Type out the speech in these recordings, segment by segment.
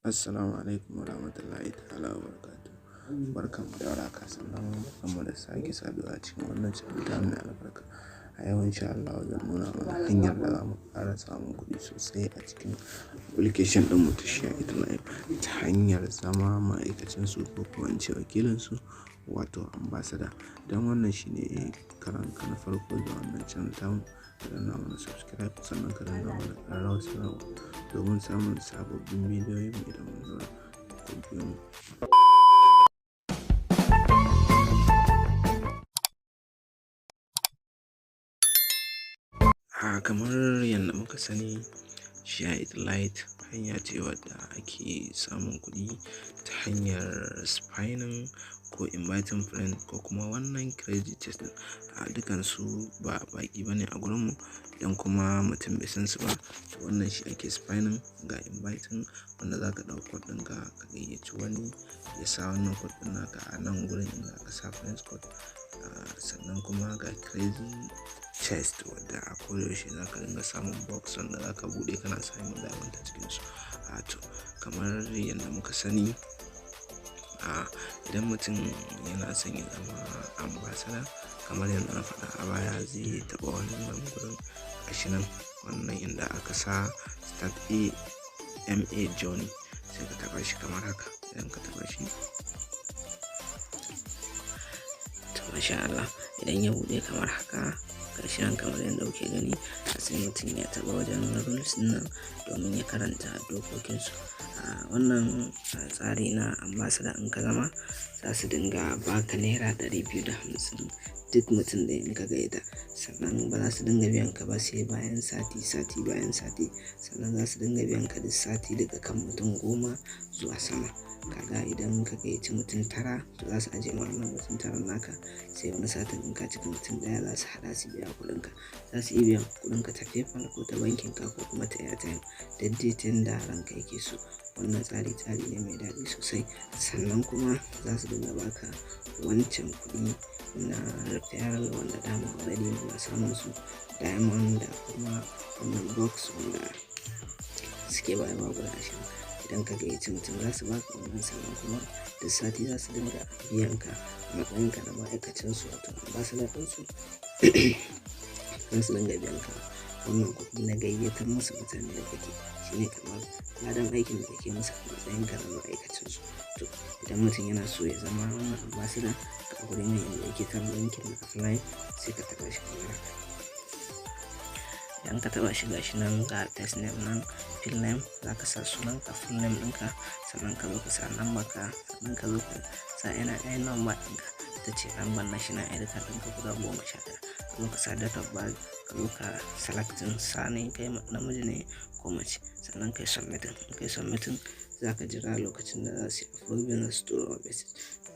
Assalamu alaikum warahmatullahi ta'ala wabarakatuh. Barkanmu da warhaka, sannan barkanmu da sake saduwa a cikin wannan channel tamu mai albarka. A yau insha Allah zan nuna mana hanyar da za mu ƙara samun kuɗi sosai a cikin application ɗinmu ta Share It Live ta hanyar zama ma'aikacin su ko kuma in ce wakilin su, wato ambassador. Idan wannan shine karon ka na farko zuwa wannan channel tamu, ka danna mana subscribe, sannan ka danna mana ƙararrawar sanarwa domin samun sababbin bidiyoyin mu idan mun ɗaura. Ku biyo mu. A kamar yadda muka sani, Share It Lite hanya ce wadda ake samun kuɗi ta hanyar spinning ko inviting friend ko kuma wannan credit test ɗin. A dukansu ba baƙi bane a gurinmu, idan kuma mutum bai san su ba. To, wannan shi ake spinning, ga inviting wanda za ka ɗau code ɗinka ka gayyaci wani ya sa wannan code ɗin naka a nan gurin inda aka sa friends code. Sannan kuma ga crazy chest wadda a kodayaushe za ka dinga samun box wanda za ka buɗe kana samun diamond ta cikinsu. A to, kamar yadda muka sani, idan mutum yana son ya zama ambassador, kamar yadda na faɗa a baya, zai taɓa wannan gurin, gashi nan, wannan inda aka sa "Start AMA Journey", sai ka taɓa shi kamar haka. Idan ka taɓa shi, to masha Allah, idan ya buɗe kamar haka, gashi nan kamar yadda kuke gani, sai mutum ya taɓa wajen rules ɗin nan domin ya karanta dokokinsu. A wannan tsari na ambassador, in ka zama, za su dinga baka ₦250 duk mutum ɗaya in ka gayyata. Sannan ba za su dinga biyan ka ba sai bayan sati sati, bayan sati. Sannan za su dinga biyan ka duk sati daga kan mutum 10 zuwa sama. Kaga idan ka gayyaci mutum tara, to za su ajiye ma wannan mutum taran naka, sai wani satin in ka cika mutum ɗaya za su haɗa su biya kuɗinka. Za su iya biyan kuɗinka ta PayPal ko ta bankin ka ko kuma ta airtime, duk dai ta yanda ranka yake so. Wannan tsari tsari ne mai daɗi sosai. Sannan kuma za su dinga baka wancan kuɗi na referral wanda dama already muna samun su, diamond da kuma wannan box wanda suke bayarwa guda 20. Idan ka gayyaci mutum za su baka wannan, sannan kuma duk sati za su dinga biyan ka a matsayin ka na ma'aikacin su, wato ambassador ɗinsu. Za su dinga biyan ka wannan kuɗi na gayyatar musu mutane da kake, shine kamar ladan aikin da kake musu a matsayin ka na ma'aikacin su. To, idan mutum yana so ya zama wannan ambassador, ga gurin nan inda yake kan linkin na apply, sai ka taɓa shi kamar haka. Idan ka taɓa shi, gashi nan, ga test name nan, full name, za ka sa sunan ka, full name ɗinka, sannan ka zo ka sa number ka, sannan ka zo ka sa NIN number ɗinka, ita ce number national ID card ɗinka guda 11. Ka zo ka sa date of birth, ka zo ka selecting sani, kai namiji ne ko mace, sannan kai submitting. In kai submitting, za ka jira lokacin da za su yi approving, za su turo ma message.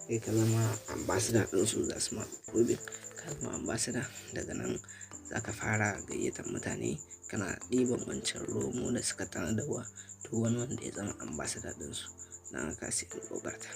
Kai ka zama ambassador ɗinsu, za su ma approving ka zama ambassador. Daga nan za ka fara gayyatar mutane, kana ɗiban wancan romo da suka tanadar wa duk wani wanda ya zama ambassador ɗinsu. Don haka sai in ƙoƙarta.